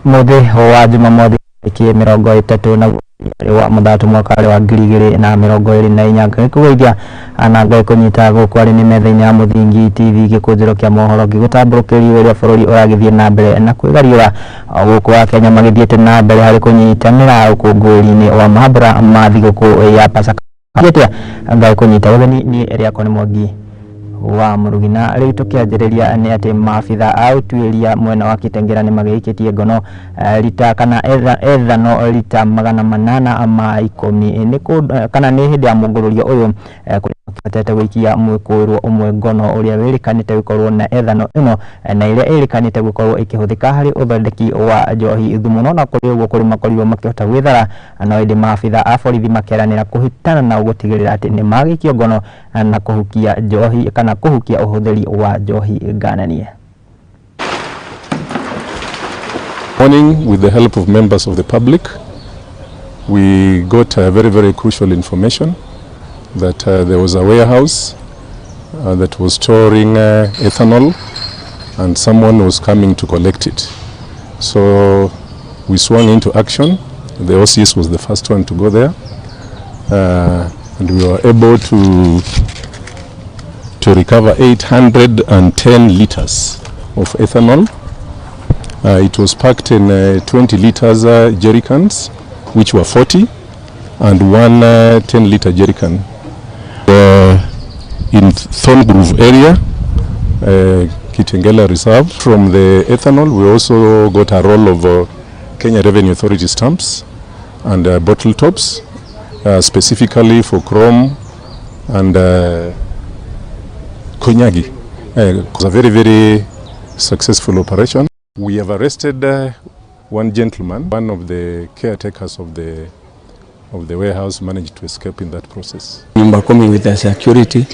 Mũthĩ wa Jumamothi tarĩki 31 wa mũthatũ mwaka wa 2024, ngĩkũgeithia na ngũnyita gũkũ arĩ nĩ metha-inĩ ya Mũthingi TV, gĩkũnjĩro kĩa mohoro gĩgũtambũrũkĩrio ũrĩa bũrũri ũragĩthiĩ na mbere na kwĩgariũra gũkũ wa Kenya magĩthiĩte na mbere harĩ kũnyitanĩra ũkũngũĩri-inĩ wa mambũra ma thigũkũ ya Pasaka. Atĩa ngagĩkũnyita ũgeni niĩ rĩakwa nĩ Mwangi wa Mũrugi. Na rĩu tũkĩanjĩrĩria nĩ atĩ maabitha a ũtuĩria mwena wa Kitengela nĩ magĩikĩtie ngono rita kana ethano rita 810 nĩ kana nĩ hĩndĩ ya mũngũrũrio ũyũ kũrĩa makĩhotete gũikia mwĩkũĩrwo ũmwe ngono ũrĩa wĩrĩkanĩte gũkorwo na ethano ĩno na ĩrĩa ĩrĩkanĩte gũkorwo ĩkĩhũthĩka harĩ ũthondeki wa njohi thumu. No na kũrĩ ũguo kũrĩ makorirwo makĩhota gwĩthara, no ĩndĩ maabitha a borithi makeranĩra kũhĩtana na gũtigĩrĩra atĩ nĩ magĩikio ngono na kũhukia njohi kana kũhukia ũhũthĩri wa njohi ngananie. Morning, with the help of members of the public, we got a very, very crucial information that there was a warehouse that was storing ethanol and someone was coming to collect it. So we swung into action. The OCS was the first one to go there, and we were able to recover 810 liters of ethanol. It was packed in 20 liters jerry cans, which were 40, and one 10 liter jerry can. In Thorngrove area, Kitengela Reserve. From the ethanol, we also got a roll of Kenya Revenue Authority stamps and bottle tops, specifically for chrome and Konyagi. It was a very, very successful operation. We have arrested one gentleman, one of the caretakers of the warehouse managed to escape in that process. Nyumba Kumi with the security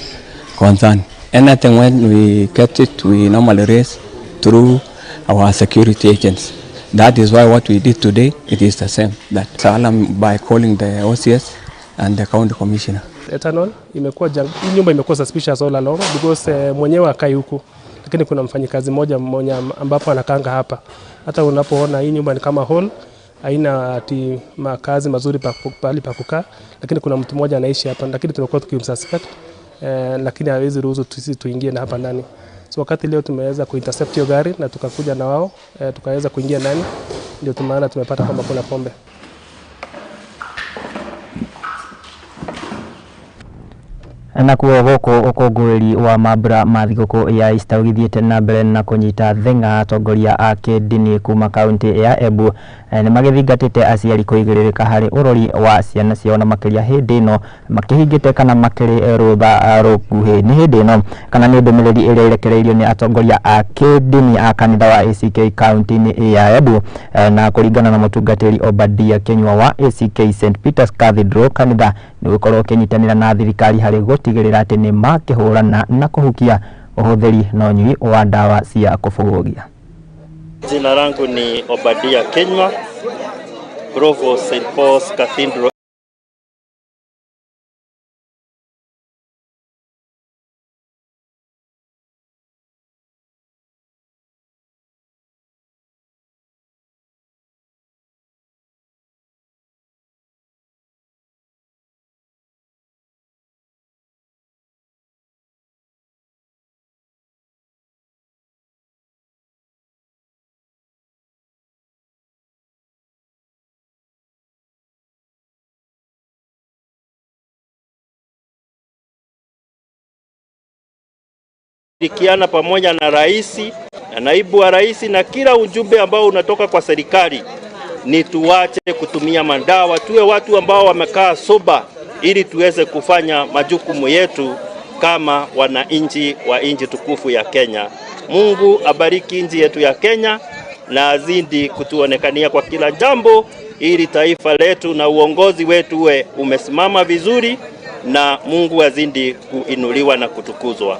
concern. Anything when we get it, we normally raise through our security agents. That is why what we did today, it is the same. That Salam by calling the OCS and the county commissioner. Ethanol imekuwa hii nyumba imekuwa suspicious all along because mwenyewe akai huku, lakini kuna mfanyikazi mmoja mmoja ambapo anakanga hapa. Hata unapoona hii nyumba ni kama hall, haina ati makazi mazuri pahali pa kukaa, lakini kuna mtu mmoja anaishi hapa, lakini tumekuwa tukimsuspect lakini hawezi ruhusu sisi tuingie na hapa ndani. So wakati leo tumeweza kuintercept hiyo gari na tukakuja na wao tukaweza kuingia ndani, ndio tumaana tumepata kwamba kuna pombe. Nakuo gũkũ ũkũngũĩri wa mambura ma thigũkũ ya Easter ũgĩthiĩte na mbere na kũnyita theng'a, atongoria a kĩndini kuma kaunti ya Embu nĩ magĩthingatĩte aciari kũigĩrĩrĩka harĩ ũrori wa ciana ciao, na makĩria hĩndĩ ĩno makĩhingĩte kana makĩrĩ rũtha rũkuhĩ. Nĩ hĩndĩ ĩno kana nĩ ndũmĩrĩri ĩrĩa ĩrekereirio nĩ atongoria a kĩndini a kanitha wa ACK kaunti-inĩ ya Embu, na kũringana na mũtungatĩri Obadia Kinyua wa ACK St Peters Cathedral, kanitha nĩ gũkorwo ũkĩnyitanĩra na thirikari harĩ gũtigĩrĩra atĩ nĩ makĩhũrana na kũhukia ũhũthĩri na ũnyui wa ndawa cia kũbũgũgia. Jina langu ni Obadia Kinyua, Provost St. Paul's Cathedral. Shirikiana pamoja na rais na naibu wa rais na kila ujumbe ambao unatoka kwa serikali ni tuache kutumia madawa, tuwe watu ambao wamekaa sober ili tuweze kufanya majukumu yetu kama wananchi wa nchi tukufu ya Kenya. Mungu abariki nchi yetu ya Kenya na azidi kutuonekania kwa kila jambo, ili taifa letu na uongozi wetu uwe umesimama vizuri, na Mungu azidi kuinuliwa na kutukuzwa.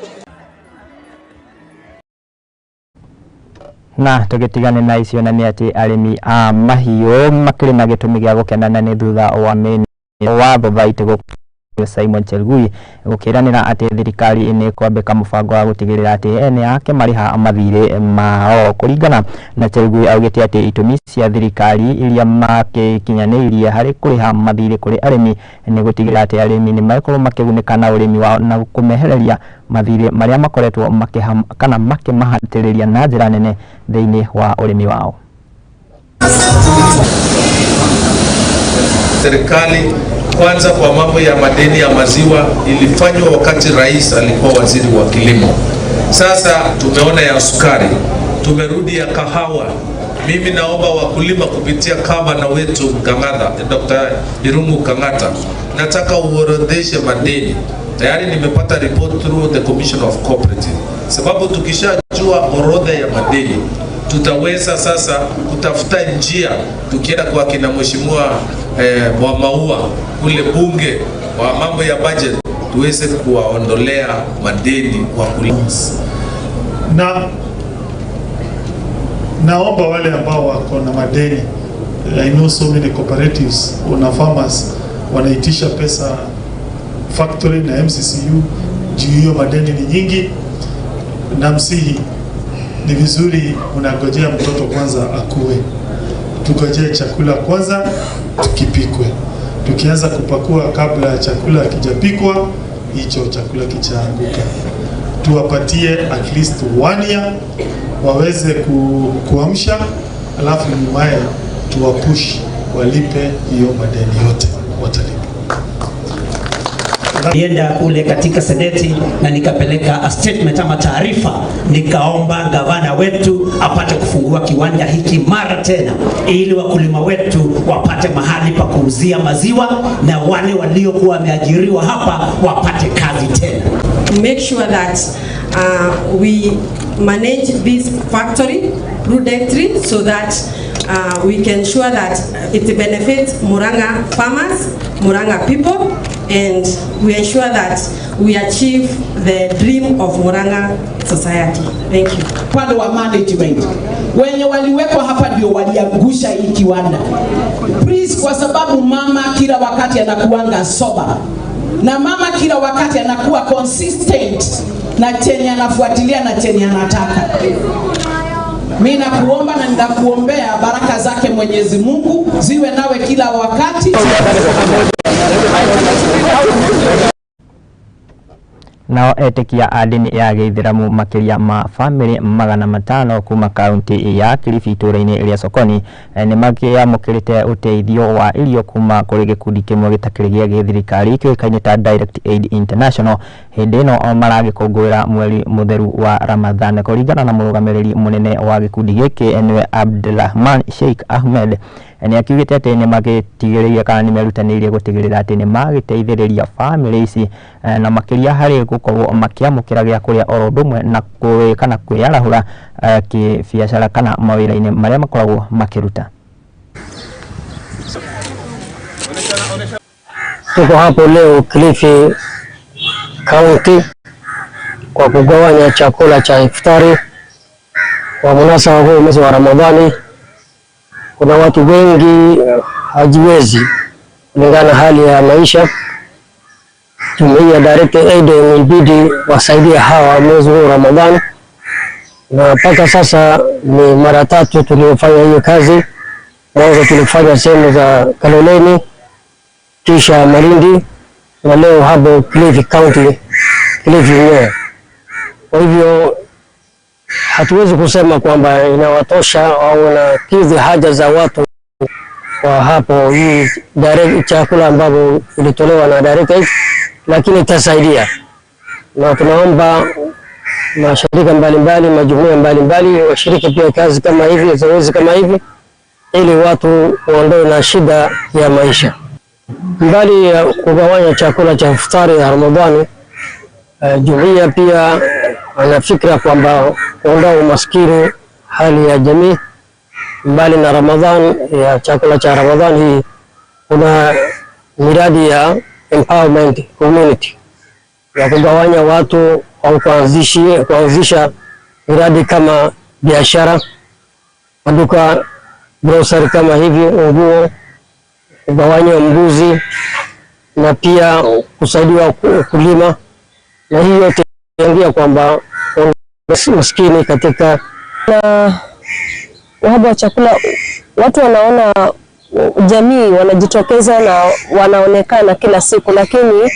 Na tũgĩtigane na icio, na nĩ atĩ arĩmi a mahiũ makĩrĩ na gĩtũmi gĩa gũkena, na nĩ thutha wa mĩni wa thothaitĩ. Simon Chelugui gũkĩranĩra atĩ thirikari nĩ kwambĩka mũbango wa gũtigĩrĩra atĩ ene ake marĩha mathirĩ mao. Kũringana na Chelugui, augĩte atĩ itũmi cia thirikari iria makĩkinyanĩirie harĩ kũrĩha mathirĩ kũrĩ arĩmi nĩ gũtigĩrĩra atĩ arĩmi nĩ makorwo makĩgunĩka na ũrĩmi wao na kũmehereria mathirĩ marĩa makoretwo makĩha kana makĩmahatĩrĩria na njĩra nene thĩinĩ wa ũrĩmi wao. Serikali kwanza kwa mambo ya madeni ya maziwa ilifanywa wakati rais alikuwa waziri wa kilimo. Sasa tumeona ya sukari, tumerudi ya kahawa. Mimi naomba wakulima kupitia gavana wetu Kang'ata, Dr. Irungu Kang'ata, nataka uorodheshe madeni. Tayari nimepata report through the Commission of Cooperative, sababu tukishajua orodha ya madeni tutaweza sasa kutafuta njia, tukienda kwa kina mheshimiwa wa Maua kule bunge wa mambo ya budget, tuweze kuwaondolea madeni wakulima. Na naomba wale ambao wako na madeni, I know so many cooperatives na farmers wanaitisha pesa factory na MCCU juu hiyo madeni ni nyingi, na msihi ni vizuri unangojea mtoto kwanza akue, tugojee chakula kwanza tukipikwe. Tukianza kupakua kabla ya chakula kijapikwa, hicho chakula kichaanguka. Tuwapatie at least one year waweze kuamsha, alafu nyumaye tuwapush walipe hiyo madeni yote, watalipa. Nienda kule katika seneti na nikapeleka a statement ama taarifa, nikaomba gavana wetu apate kufungua kiwanda hiki mara tena, ili wakulima wetu wapate mahali pa kuuzia maziwa na wale waliokuwa wameajiriwa hapa wapate kazi tena. Make sure that we manage this factory prudently so that we can ensure that it benefits Murang'a farmers, Murang'a people, and we ensure that we achieve the dream of Murang'a society. Thank you. Upande wa management wenye waliwekwa hapa ndio waliangusha hii kiwanda. Please, kwa sababu mama kila wakati anakuanga sober na mama kila wakati anakuwa consistent na chenye anafuatilia na chenye anataka. Mimi nakuomba na nitakuombea baraka zake Mwenyezi Mungu ziwe nawe kila wakati. Nao etĩkia a ndini ya gĩithĩramu makĩria ma bamĩrĩ 500 kuma kaunti ya Kilifi itũũra-inĩ rĩa Sokoni nĩ makĩamũkĩrĩte ũteithio wa irio kuma kũrĩ gĩkundi kĩmwe gĩtakĩrĩ gĩa gĩthirikari kĩũĩkaine ta Direct Aid International hĩndĩ ĩno maragĩkũngũĩra mweri mũtheru wa Ramadhan. Kũringana na mũrũgamĩrĩri mũnene wa gĩkundi gĩkĩ nĩwe Abdulrahman Sheikh Ahmed, nĩ akiugĩte atĩ nĩ magĩtigĩrĩire kana nĩ merutanĩirie gũtigĩrĩra atĩ nĩ magĩteithĩrĩria bamĩrĩ ici na makĩria harĩ gũkorwo makĩamũkĩra gĩa kũrĩa oro ũndũ ũmwe na kana kwĩyarahũra kĩbiacara kana mawĩra-inĩ marĩa makoragwo makĩruta. Tuko hapo leo Kilifi County kwa kugawanya chakula cha iftari kwa munasaba huu mwezi wa Ramadhani. Kuna watu wengi hajiwezi kulingana na hali ya maisha. Jumuiya Direct Aid imebidi wasaidie hawa mwezi huu Ramadhani, na mpaka sasa ni mara tatu tuliofanya hiyo kazi. Mwanzo tulifanya sehemu za Kaloleni, kisha Malindi, na leo hapo Kilifi County, Kilifi yenyewe. Kwa hivyo hatuwezi kusema kwamba inawatosha au inakidhi haja za watu kwa hapo hii direct chakula ambapo ilitolewa na Direct Aid, lakini itasaidia, na tunaomba mashirika mbalimbali, majumuiya mbalimbali washiriki pia kazi kama hivi, zoezi kama hivi, ili watu waondoe na shida ya maisha. Mbali ya kugawanya chakula cha iftari ya Ramadhani, jumuiya pia ana fikra kwamba kuondoa umaskini hali ya jamii. Mbali na Ramadhan ya chakula cha Ramadhan hii, kuna miradi ya empowerment community ya kugawanya watu au kuanzisha miradi kama biashara, maduka, grocery kama hivi, nguo, kugawanya mbuzi na pia kusaidia ukulima, na hii yote ingia kwamba maskini katika na uhaba wa chakula. Watu wanaona jamii wanajitokeza na wanaonekana kila siku, lakini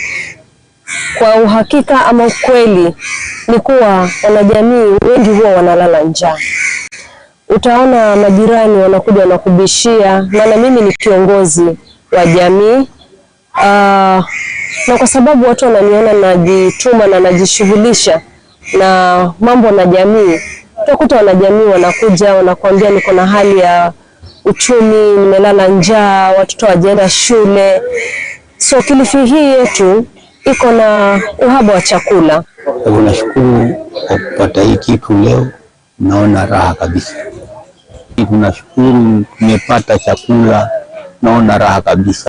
kwa uhakika ama ukweli ni kuwa wanajamii wengi huwa wanalala njaa. Utaona majirani wanakuja wanakubishia, maana mimi ni kiongozi wa jamii, na kwa sababu watu wananiona najituma na najishughulisha na mambo na jamii, utakuta wanajamii wanakuja wanakuambia niko na hali ya uchumi, nimelala njaa, watoto hawajaenda shule. So Kilifi hii yetu iko na uhaba wa chakula. Tunashukuru kwa kupata hii kitu leo, naona raha kabisa. Tunashukuru tumepata chakula, naona raha kabisa.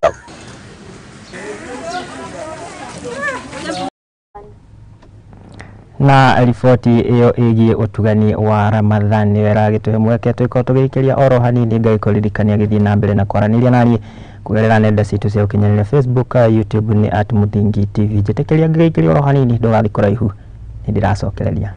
Na riboti iyo igiĩ ũtugani wa Ramadhan nĩyo ĩragĩtũhe mweke tũgĩkorwo tũgĩikĩria oro hanini. Ngai kũririkania gĩthiĩ na mbere na kwaranĩria naniĩ kũgerera nenda citũ cia ũkinyanĩria Facebook, YouTube nĩ at Muthingi TV. Njĩtĩkĩria ngĩgĩikĩria oro hanini, ndũgathiĩ kũraihu, nĩ ndĩracokereria.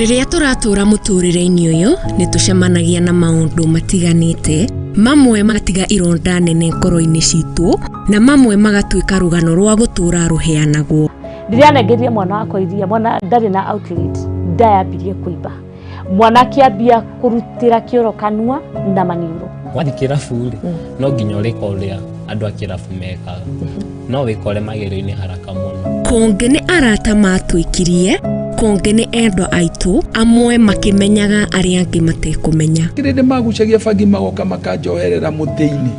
Rĩrĩa tũratũra mũtũrĩre-inĩ ũyũ nĩ tũcemanagia na maũndũ matiganĩte, mamwe magatiga ironda nene ngoro-inĩ citũ na mamwe magatuĩka rũgano rwa gũtũra rũheanagwo. Ndĩranengeria mwana wakwa iria, mwana ndarĩ na outlet, ndayambirie kũimba, mwana akĩambia kũrutĩra kĩoro kanua na maniũrũ. Wathiĩ kĩrabu rĩ, no nginya ũrĩka ũrĩa andũ a kĩrabu mekaga, no wĩkore magerio-inĩ haraka mũno. Kũngĩ nĩ arata matwĩkirie, kũngĩ nĩ endwa aitũ, amwe makĩmenyaga arĩa angĩ matekũmenya. Kĩrĩndĩ magucagia bangi magoka makanjoherera mũtĩ-inĩ,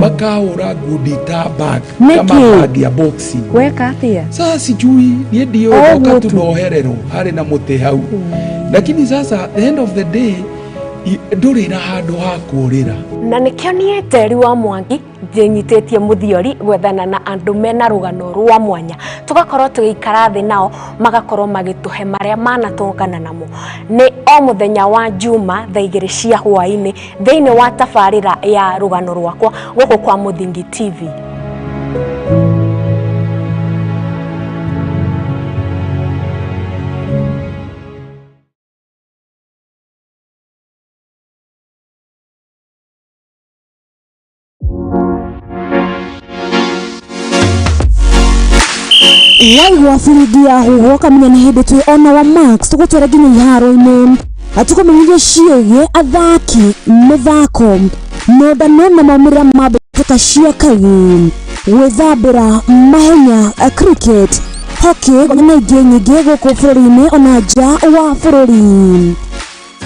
makahũra ngundi ta bag kama bag ya boxing. Weka atia? Sasa sijui niĩ ndiũĩ, ndoka tu nohererwo harĩ na mũtĩ hau, lakini sasa the end of the day ndũrĩ na handũ ha kũũrĩra. Na nĩkĩo niĩ Njeri wa Mwangi ndĩnyitĩtie mũthiori gwethana na andũ mena rũgano rwa mwanya, tũgakorwo tũgĩikara thĩ nao magakorwo magĩtũhe marĩa manatũngana namo. Nĩ o mũthenya wa Juma thaa 2 cia hwaĩ-inĩ thĩinĩ wa tabarĩra ya rũgano rwakwa gũkũ kwa Muthingi TV. Waigua biringi ya huhwo kamenya nĩ hĩndĩ twĩ ona wa Max tũgũtwara nginya iharo-inĩ atũkũmenyithia ciĩgiĩ athaki, mĩthako, mendano na maumĩrĩra ma mbĩtĩka cia kagi, gwĩthambĩra, mahenya, cricket, hockey na ingĩ nyingĩ gũkũ bũrũri-inĩ ona nja wa bũrũri.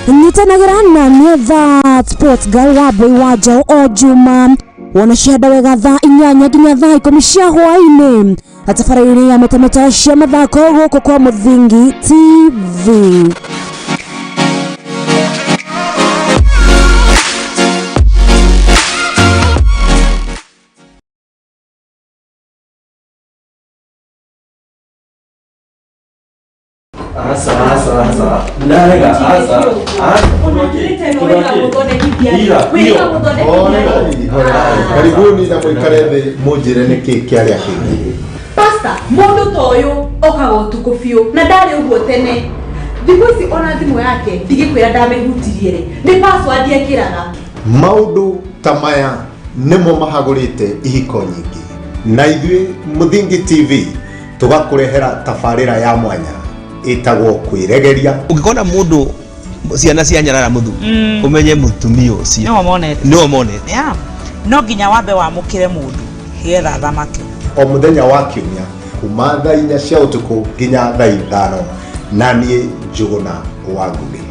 Nyitanagĩra na niĩ That Sports Girl wa Mbũi wa Njaũ o Juma wona cihanda wega thaa 8 nginya thaa 10 cia hwaĩ-inĩ tabarĩra-inĩ ya metameta cia mathako gũkũ kwa Muthingi TV. Karibuni na mwikare thĩ mũnjĩre nĩkĩ kĩarĩa kĩngĩ. Pastor, mũndũ ta ũyũ okaga ũtukũ biũ na ndarĩ ũguo tene. Thikũ ici ona thimũ yake ndigĩkwĩra ndamĩhutirie rĩ, nĩ password ekĩraga. Maũndũ ta maya nĩmo mahagũrĩte ihiko nyingĩ, na ithuĩ Muthingi TV tũgakũrehera tabarĩra ya mwanya ĩtagwo kwĩregeria. Ũngĩkona mũndũ ciana cia nyarara mũthuri, ũmenye mũtumia ũcio nĩwe monete. No nginya wambe wamũkĩre mũndũ getha athamake. O mũthenya wa kiumia kuma thaa 4 cia ũtukũ nginya thaa 5, na niĩ Njũgũna wa Ngũgĩ.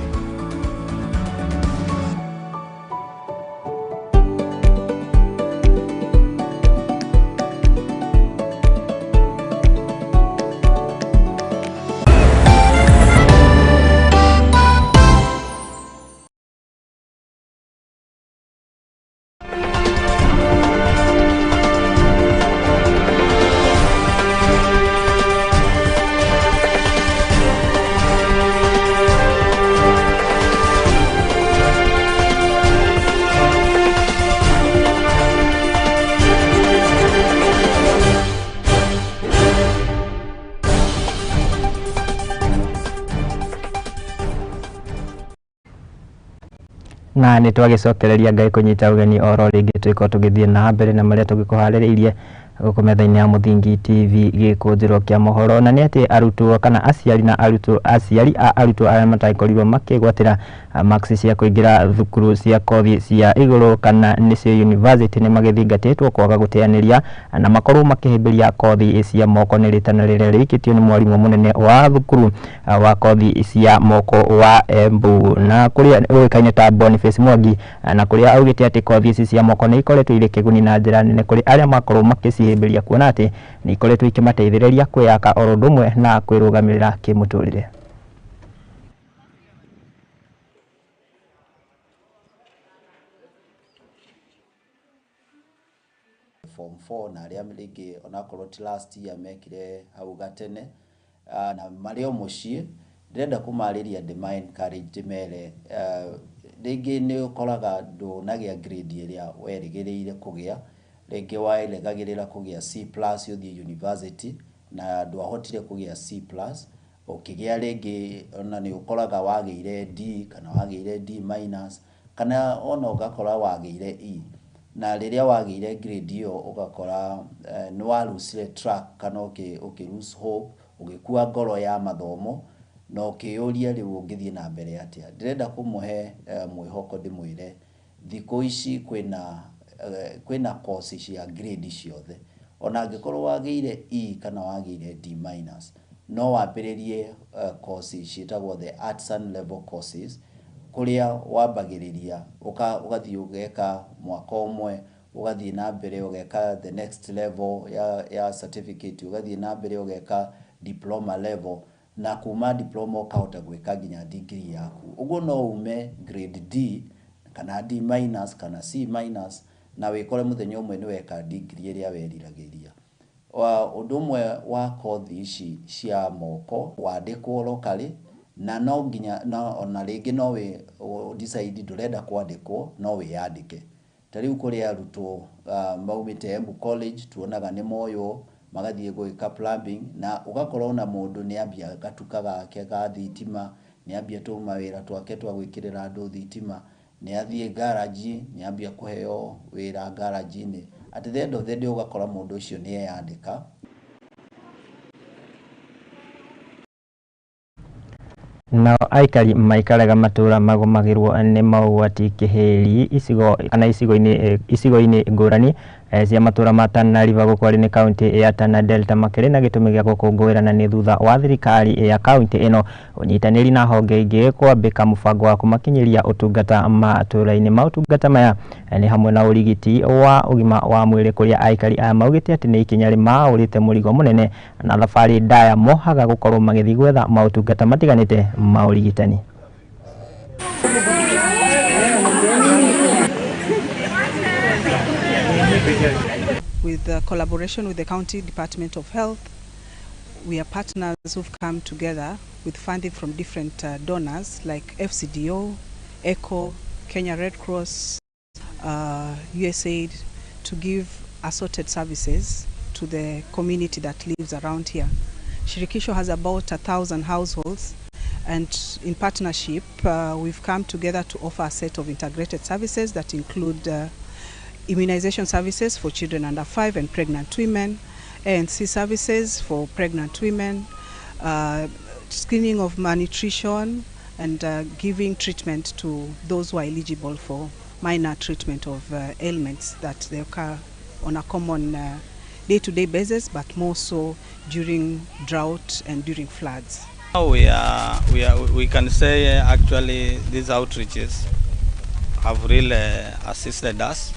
Na nĩ twagĩcokereria Ngai kũnyita ũgeni oro rĩngĩ twĩko tũgĩthiĩ na mbere na marĩa tũgĩkũharĩrĩirie gũkũ metha-inĩ ya Mũthingi TV gĩkũnjĩro kĩa mohoro. Na nĩ atĩ arutwo kana aciari na arutwo aciari a arutwo arĩa matagĩkorirwo makĩgwatĩra marks cia kũingĩra thukuru cia kothi cia igũrũ kana nĩcio university nĩ magĩthingatĩtwo kwaga gũteanĩria na makorwo makĩhĩmbĩria kothi cia moko. Nĩ rĩtana rĩrĩa rĩikĩtio nĩ mwarimũ mũnene wa thukuru wa kothi cia moko wa Embu na kũrĩa ũĩkaine ta Boniface Mwangi, na kũrĩa augĩte atĩ kothi ici cia moko nĩ ikoretwo irĩ kĩguni na njĩra nene kũrĩ arĩa makorwo makĩcihĩmbĩria, kuona atĩ nĩ ikoretwo ikĩmateithĩrĩria kwĩyaka oro ũndũ ũmwe na kwĩrũgamĩrĩra kĩmũtũrĩre. Form 4 na arĩa rĩngĩ onakorwo ti last year mekire hau gatene na marĩ o mũciĩ, ndĩrenda kũmarĩria ndĩma encourage ndĩmere rĩngĩ nĩ ũkoraga ndũnagĩa grade ĩrĩa werĩgĩrĩire kũgĩa, rĩngĩ werĩgagĩrĩra kũgĩa C plus ũthiĩ university na ndwahotire kũgĩa C plus, ũkĩgĩa rĩngĩ ona nĩ ũkoraga wagĩire D kana wagĩire D minus kana ona ũgakora wagĩire E, na rĩrĩa wagĩire grade ĩyo ũgakora nĩ wa lose track kana ũkĩ lose hope, ũgĩkua ngoro ya mathomo na ũkĩyũria rĩu ũngĩthiĩ na mbere atĩa. Ndĩrenda kũmũhe mwĩhoko ndĩmwĩre thikũ ici kwĩna course cia grade ciothe, ona angĩkorwo wagĩire E kana wagĩire D minus no wambĩrĩrie course ciĩtagwo the artisan level courses, kũrĩa wambagĩrĩria ũgathiĩ ũgeka mwaka ũmwe, ũgathiĩ na mbere ũgeka the next level ya certificate, ũgathiĩ na mbere ũgeka diploma level, na kuma diploma ũkahota gwĩka nginya degree yaku. Ũguo no ume grade D kana D minus kana C minus na wĩkore mũthenya ũmwe nĩ weka degree ĩrĩa weriragĩria. Ũndũ ũmwe wa kothi ici cia moko wandĩkwo locally, na no nginya ona rĩngĩ no wĩ decide ndũrenda kwandĩkwo no wĩyandĩke. Ta rĩu kũrĩ arutwo maumĩte Embu College tuonaga nĩ moywo magathiĩ gwĩka plumbing, na ũgakora ona mũndũ nĩ ambia gatuka gake ga thitima, nĩ ambia tũmawĩra twake twa gwĩkĩrĩra andũ thitima, nĩ athiĩ garage, nĩ ambia kũheo wĩra garage-inĩ. At the end of the day ũgakora mũndũ ũcio nĩ eyandĩka. Nao aikari maikaraga matũra magũmagĩrwo nĩ maũgwati kĩhĩri icigo kana icigo-inĩ ngũrani cia matũra ma Tana River gũkũ arĩ nĩ kaunti ya Tana Delta makĩrĩ na gĩtũmi gĩa gũkũngũĩra na nĩ thutha wa thirikari ya kaunti ĩno ũnyitanĩri na honge ingĩ kwambĩka mũbango wa kũmakinyĩria ũtungata matũra-inĩ. Maũtungata maya nĩ hamwe na ũrigiti wa ũgima wa mwĩrĩ kũrĩa aikari aya maugĩte atĩ nĩ ikinya rĩmaũrĩte mũrigo mũnene na thabarĩ ndaya mohaga gũkorwo magĩthiĩ gwetha maũtungata matiganĩte ma ũrigitani. With the collaboration with the County Department of Health, we are partners who've come together with funding from different donors like FCDO, ECHO, Kenya Red Cross, USAID, to give assorted services to the community that lives around here. Shirikisho has about 1,000 households, and in partnership, we've come together to offer a set of integrated services that include immunization services for children under 5 and pregnant women, ANC services for pregnant women, screening of malnutrition, and giving treatment to those who are eligible for minor treatment of ailments that they occur on a common day-to-day basis, but more so during drought and during floods. We can say actually these outreaches have really assisted us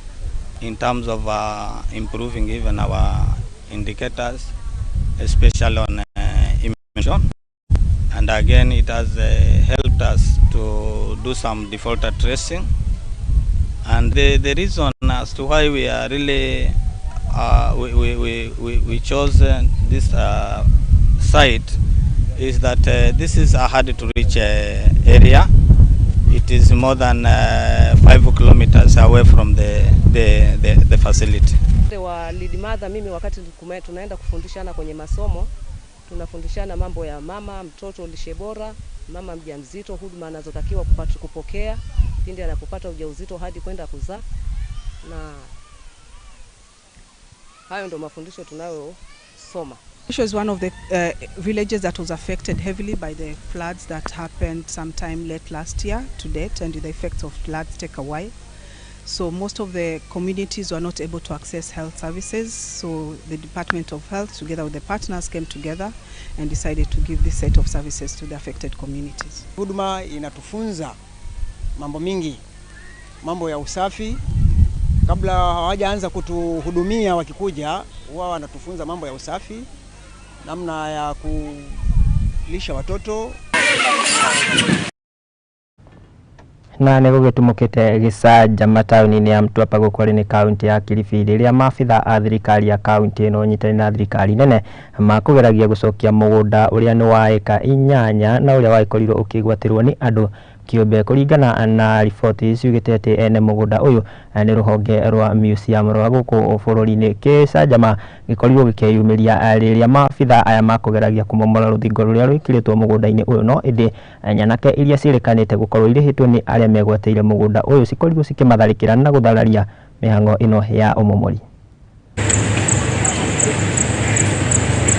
in terms of improving even our indicators, especially on immunization. And again, it has helped us to do some defaulter tracing. And the reason as to why we are really we chose this site is that this is a hard to reach area. It is more than 5 kilometers away from the facility. Wa lead mother, mimi wakati tunaenda kufundishana kwenye masomo, tunafundishana mambo ya mama, mtoto, lishe bora, mama mjamzito, huduma anazotakiwa kupokea. pindi anapopata ujauzito hadi kwenda kuzaa, na hayo ndo mafundisho tunayosoma. This was one of the villages that was affected heavily by the floods that happened sometime late last year to date, and the effects of floods take a while. So most of the communities were not able to access health services, so the Department of Health together with the partners came together and decided to give this set of services to the affected communities. Huduma inatufunza mambo mingi, mambo ya usafi. Kabla hawajaanza kutuhudumia, wakikuja huwa wanatufunza mambo ya usafi, namna ya kulisha watoto. Na nĩ gũgĩtumũkĩte gĩcanjama taũni-inĩ ya Mtwapa gũkũ nĩ kaunti ya Kilifi rĩrĩa maabitha a thirikari ya kaunti ĩno nyitanĩire na thirikari nene makũgeragia gũcokia mũgũnda ũrĩa nĩ wa ĩka 8 na ũrĩa wagĩkorirwo ũkĩgwatĩrwo nĩ andũ kĩũmbe. Kũringana na riboti ciugĩte atĩ ene mũgũnda ũyũ nĩ rũhonge rwa museum rwa gũkũ bũrũri-inĩ. Gĩcanjama gĩkorirwo gĩkĩyumĩria rĩrĩa maabitha aya makũgeragia kũmomora rũthingo rũrĩa rwĩkĩrĩtwo mũgũnda-inĩ ũyũ, no ĩndĩ nyanake iria ciĩrĩkanĩte gũkorwo irĩhĩtwo nĩ arĩa megwatĩire mũgũnda ũyũ cikorirwo cikĩmatharĩkĩra na gũthararia mĩhang'o ĩno ya ũmomori.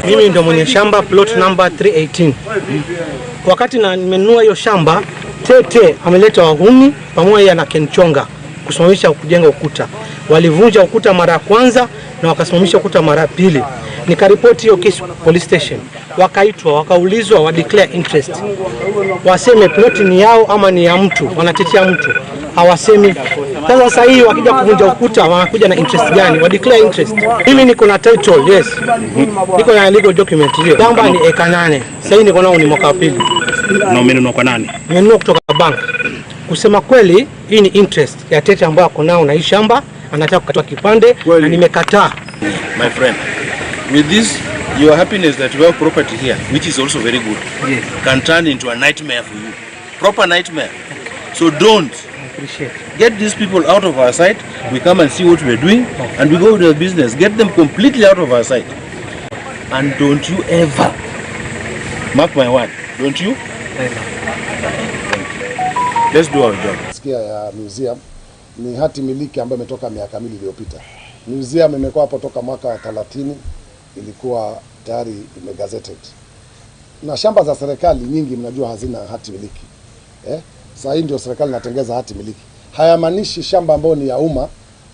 Mimi ndio mwenye shamba plot number 318. Wakati na nimenunua hiyo shamba, Tete ameleta wahuni pamoja na Kenchonga kusimamisha kujenga ukuta. Walivunja ukuta mara ya kwanza na wakasimamisha ukuta mara ya pili. Nikaripoti hiyo kesi police station. Wakaitwa, wakaulizwa, wa declare interest. Waseme plot ni yao ama ni ya mtu, wanatetea mtu. Hawasemi. Sasa hii wakija kuvunja ukuta wanakuja na interest gani? Wa declare interest. Mimi niko na title, yes. Niko na legal document hiyo. Shamba ni eka 8. Sasa hii niko nao ni mwaka wa pili. Na umenunua kwa nani? Nimenunua kutoka bank. Kusema kweli, hii ni interest ya Tete ambayo ako nao na hii shamba, anataka kukata kipande na nimekataa. My friend, with this your happiness that you have property here, which is also very good, yes, can turn into a nightmare for you. Proper nightmare. So don't appreciate. Get these people out of our sight. We come and see what we're doing, and we go to the business. Get them completely out of our sight. And don't you ever, mark my word, don't you? Thank you. Let's do our job. Sikia ya museum ni hati miliki ambayo imetoka miaka miwili iliyopita. Museum imekuwa hapo toka mwaka wa 30, ilikuwa tayari imegazetted. Na shamba za serikali nyingi mnajua hazina hati miliki. Sasa hii ndio serikali inatengeza hati miliki. Hayamaanishi shamba ambayo ni ya umma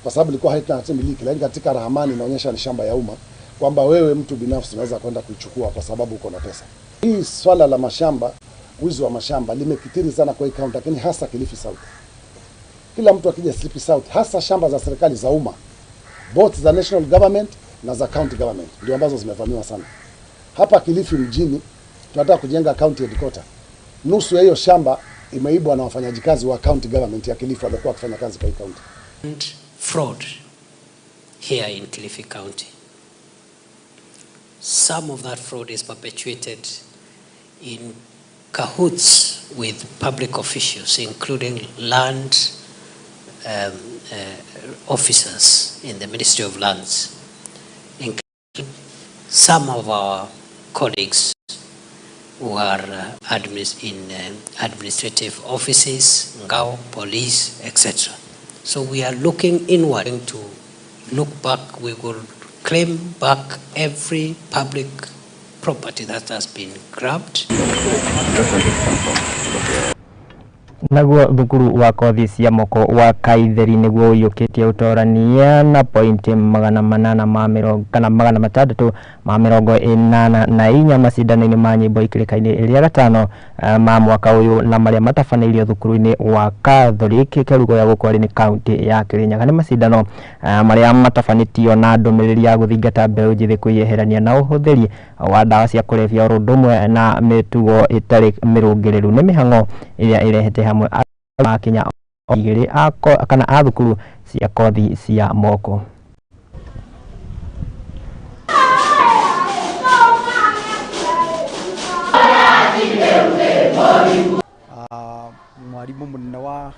kwa sababu ilikuwa haina hati miliki, lakini katika ramani inaonyesha ni shamba ya umma, kwamba wewe mtu binafsi unaweza kwenda kuichukua kwa sababu uko na pesa. Hii swala la mashamba, wizi wa mashamba limekithiri sana kwa hii county, lakini hasa Kilifi South. Kila mtu akija Kilifi South, hasa shamba za serikali za umma, both za national government na za county government, ndio ambazo zimevamiwa sana. Hapa Kilifi mjini tunataka kujenga county headquarter. Nusu ya hiyo shamba imeibwa na wafanyaji kazi wa county government ya Kilifi waliokuwa wakifanya kazi kwa hii county. And fraud here in Kilifi County. Some of that fraud is perpetuated in cahoots with public officials, including land officers in the Ministry of Lands, including some of our colleagues who are in administrative offices, Ngao, police, etc. So we are looking inward to look back. We will claim back every public property that has been grabbed. Naguo thukuru wa kothi cia moko wa Kaitheri niguo ũiyũkĩtie ũtorania na pointi 884 macindano-inĩ ma nyĩmbo ikĩrĩka-inĩ rĩa gatano ma mwaka ũyũ na marĩa matabanĩirio thukuru-inĩ wa Catholic Kerugo ya gũkũ nĩ kaunti ya Kirinyaga. Nĩ macindano marĩa matabanĩtio na ndũmĩrĩri ya gũthingata mbeũ njĩthĩ kwĩyeherania na ũhũthĩri wa ndawa cia kũrebia oro ũndũ ũmwe na mĩtugo ĩtarĩ mĩrũngĩrĩru. Nĩ mĩhang'o ĩrĩa ĩrehete hamwe makinya igĩrĩ kana a thukuru cia kothi cia moko. Mwarimu munene wa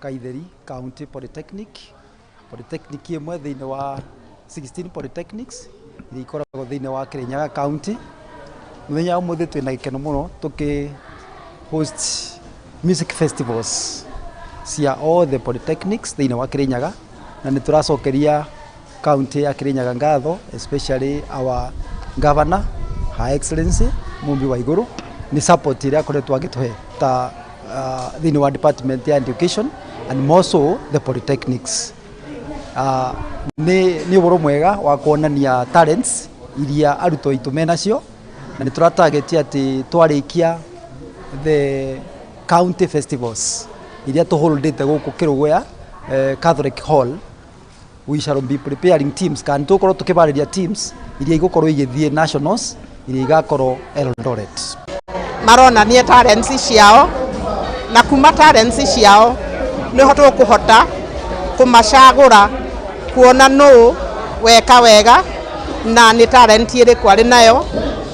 Kaitheri County Polytechnic, Polytechnic ĩmwe thĩinĩ wa 16 polytechnics iria ikoragwo thĩinĩ wa Kirinyaga County. Mũthenya wa ũmũthĩ twĩna gĩkeno mũno tũkĩ host music festivals. cia all the polytechnics thĩinĩ wa Kirinyaga, na nĩ tũracokeria county ya Kirinyaga ngatho, especially our governor, Her Excellency Mumbi wa Iguru, nĩ support ĩrĩa akoretwo agĩtũhe ta thĩinĩ wa department ya education and more so the polytechnics. Nĩ ũhoro mwega wa kuonania talents iria arutwo aitũ menacio, na nĩ tũratarget atĩ twarĩkia the county festivals iria tũholdĩte gũkũ Kĩrũgũya Catholic Hall, we shall be preparing teams, kana tũgũkorwo tũkĩbarĩria teams iria igũkorwo igĩthiĩ nationals iria igakorwo Eldoret. Maronania talents ciao, na kuma talents ciao niho tũkũhota kũmacagũra kuona nũ weka wega na nĩ talent ĩrĩkũ arĩ nayo,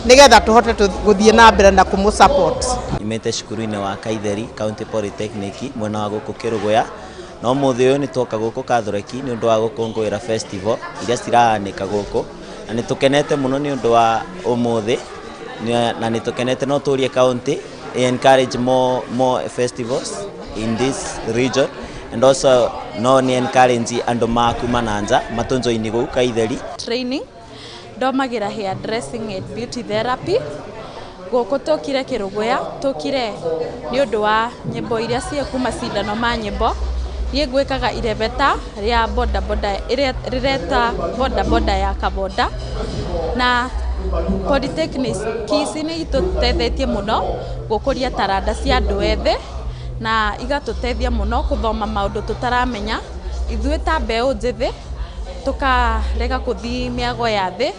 nĩgetha tũhote gũthiĩ na mbere na kũmũ support. Imĩte cukuru-inĩ wa Kaitheri County Polytechnic mwena wa gũkũ Kĩrũgũya, no mũthĩ ũyũ nĩ twoka gũkũ Catholic nĩ ũndũ wa gũkũngũĩra festival iria cirahanĩka gũkũ, na nĩ tũkenete mũno nĩ ũndũ wa ũmũthĩ, na nĩ tũkenete. No tũrie county encourage more festivals in this region, and also no nĩ encourage andũ ma kuma na nja matũnjoini gũkũ Kaitheri. Training ndomagĩra hair dressing and beauty therapy gũkũ tũkire Kĩrũgũya, tũkire nĩ ũndũ wa nyĩmbo iria ciĩku macindano ma nyĩmbo. Niĩ ngwĩkaga irebeta rĩa boda boda rĩreta boda boda ya kaboda, na polytechnics ici nĩ itũteithĩtie mũno gũkũria taranda cia andũ ethĩ, na igatũteithia mũno gũthoma maũndũ tũtaramenya ithuĩ ta mbeũ njĩthĩ, tũkarega kũthiĩ mĩago ya thĩ,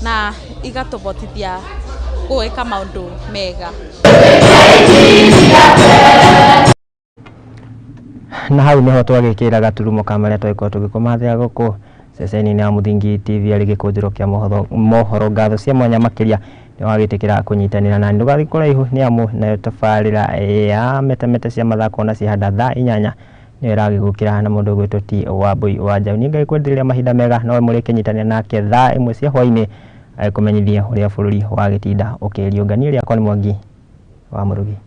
na igatũbotithia gwĩka maũndũ mega. Na hau niho twagĩkĩra gaturumo ka marĩa twagĩkorwo tũgĩkũmathĩra gũkũ ceceni-inĩ ya Mũthingi TV arĩ gĩkũnjĩro kĩa mohoro. Ngatho cia mwanya makĩria nĩ wagĩtĩkĩra kũnyitanĩra na ndũgathiĩ kũraihu, nĩ amu nayo tabarĩra ya metameta cia mathako na cihanda thaa 8 nĩyo ĩragĩgũkĩra na mũndũ ũgwĩtwo T Wambui wa Njaũ. Niĩ ngagĩkwendereria mahinda mega, no mũrĩkĩnyitanĩra nake thaa 1 cia hwaĩ-inĩ agĩkũmenyithia ũrĩa bũrũri wagĩtinda ũkĩriũnga. Niĩ rĩakwa nĩ Mwangi wa Mũrugi.